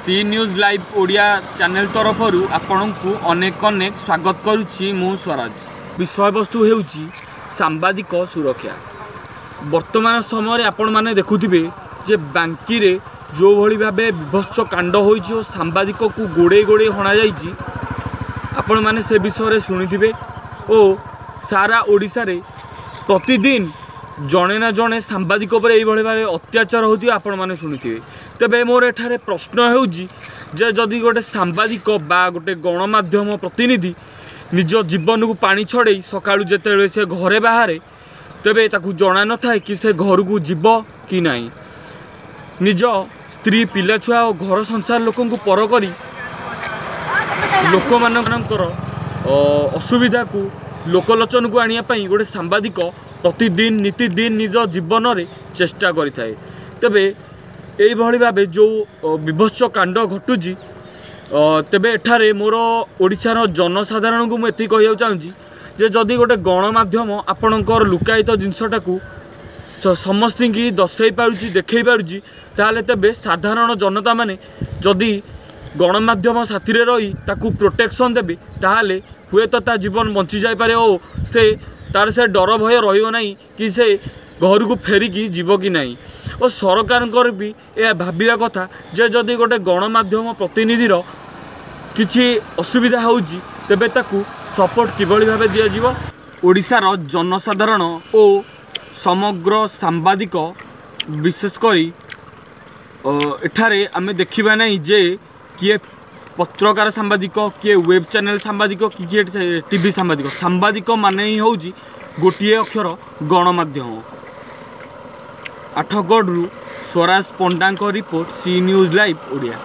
C news live Odia channel ତରଫରୁ ଆପଣଙ୍କୁ ଅନେକ ଅନେକ ସ୍ୱାଗତ କରୁଛି। ମୁଁ ସ୍ୱରାଜ। ବିଷୟବସ୍ତୁ ହେଉଛି ସାମ୍ବାଦିକ ସୁରକ୍ଷା। ବର୍ତ୍ତମାନ ସମୟରେ ଆପଣମାନେ ଦେଖୁଥିବେ ଯେ ବାଙ୍କିରେ ଯେଉଁଭଳି ଭାବେ ବିଭତ୍ସ କାଣ୍ଡ ହୋଇଛି ଓ ସାମ୍ବାଦିକକୁ ଗୋଡ଼େଇ ଗୋଡ଼େଇ ହଣାଯାଇଛି, ଆପଣମାନେ ସେ ବିଷୟରେ ଶୁଣିଥିବେ। ଓ ସାରା ଓଡ଼ିଶାରେ ପ୍ରତିଦିନ ଜଣେ ନା ଜଣେ ସାମ୍ବାଦିକ ଉପରେ ଏଇଭଳି ଭାବେ ଅତ୍ୟାଚାର ହେଉଥିବ, ଆପଣମାନେ ଶୁଣିଥିବେ। ତେବେ ମୋର ଏଠାରେ ପ୍ରଶ୍ନ ହେଉଛି ଯେ ଯଦି ଗୋଟେ ସାମ୍ବାଦିକ ବା ଗୋଟେ ଗଣମାଧ୍ୟମ ପ୍ରତିନିଧି ନିଜ ଜୀବନକୁ ପାଣି ଛଡ଼େଇ ସକାଳୁ ଯେତେବେଳେ ସେ ଘରେ ବାହାରେ, ତେବେ ତାକୁ ଜଣା ନଥାଏ କି ସେ ଘରକୁ ଯିବ କି ନାହିଁ। ନିଜ ସ୍ତ୍ରୀ, ପିଲା ଛୁଆ ଓ ଘର ସଂସାର ଲୋକଙ୍କୁ ପର କରି ଲୋକମାନଙ୍କର ଅସୁବିଧାକୁ ଲୋକଲୋଚନକୁ ଆଣିବା ପାଇଁ ଗୋଟେ ସାମ୍ବାଦିକ ପ୍ରତିଦିନ ନୀତିଦିନ ନିଜ ଜୀବନରେ ଚେଷ୍ଟା କରିଥାଏ। ତେବେ ଏଇଭଳି ଭାବେ ଯେଉଁ ବିଭତ୍ସ କାଣ୍ଡ ଘଟୁଛି, ତେବେ ଏଠାରେ ମୋର ଓଡ଼ିଶାର ଜନସାଧାରଣଙ୍କୁ ମୁଁ ଏତିକି କହିବାକୁ ଚାହୁଁଛି ଯେ ଯଦି ଗୋଟେ ଗଣମାଧ୍ୟମ ଆପଣଙ୍କର ଲୁକାୟିତ ଜିନିଷଟାକୁ ସମସ୍ତିଙ୍କି ଦର୍ଶାଇ ପାରୁଛି, ଦେଖାଇ ପାରୁଛି, ତାହେଲେ ତେବେ ସାଧାରଣ ଜନତାମାନେ ଯଦି ଗଣମାଧ୍ୟମ ସାଥିରେ ରହି ତାକୁ ପ୍ରୋଟେକ୍ସନ୍ ଦେବେ, ତାହେଲେ ହୁଏତ ତା ଜୀବନ ବଞ୍ଚି ଯାଇପାରେ ଓ ସେ ତାର ସେ ଡର ଭୟ ରହିବ ନାହିଁ କି ସେ ଘରକୁ ଫେରିକି ଯିବ କି ନାହିଁ। ଓ ସରକାରଙ୍କର ବି ଏହା ଭାବିବା କଥା ଯେ ଯଦି ଗୋଟେ ଗଣମାଧ୍ୟମ ପ୍ରତିନିଧିର କିଛି ଅସୁବିଧା ହେଉଛି, ତେବେ ତାକୁ ସପୋର୍ଟ କିଭଳି ଭାବେ ଦିଆଯିବ। ଓଡ଼ିଶାର ଜନସାଧାରଣ ଓ ସମଗ୍ର ସାମ୍ବାଦିକ, ବିଶେଷ କରି ଏଠାରେ ଆମେ ଦେଖିବା ନାହିଁ ଯେ କିଏ ପତ୍ରକାର ସାମ୍ବାଦିକ, କିଏ ୱେବ୍ ଚ୍ୟାନେଲ୍ ସାମ୍ବାଦିକ କି କିଏ ଟିଭି ସାମ୍ବାଦିକ। ସାମ୍ବାଦିକ ମାନେ ହିଁ ହେଉଛି ଗୋଟିଏ ଅକ୍ଷର, ଗଣମାଧ୍ୟମ। ଆଠଗଡ଼ରୁ ସ୍ୱରାଜ ପଣ୍ଡାଙ୍କ report, C news live Odia.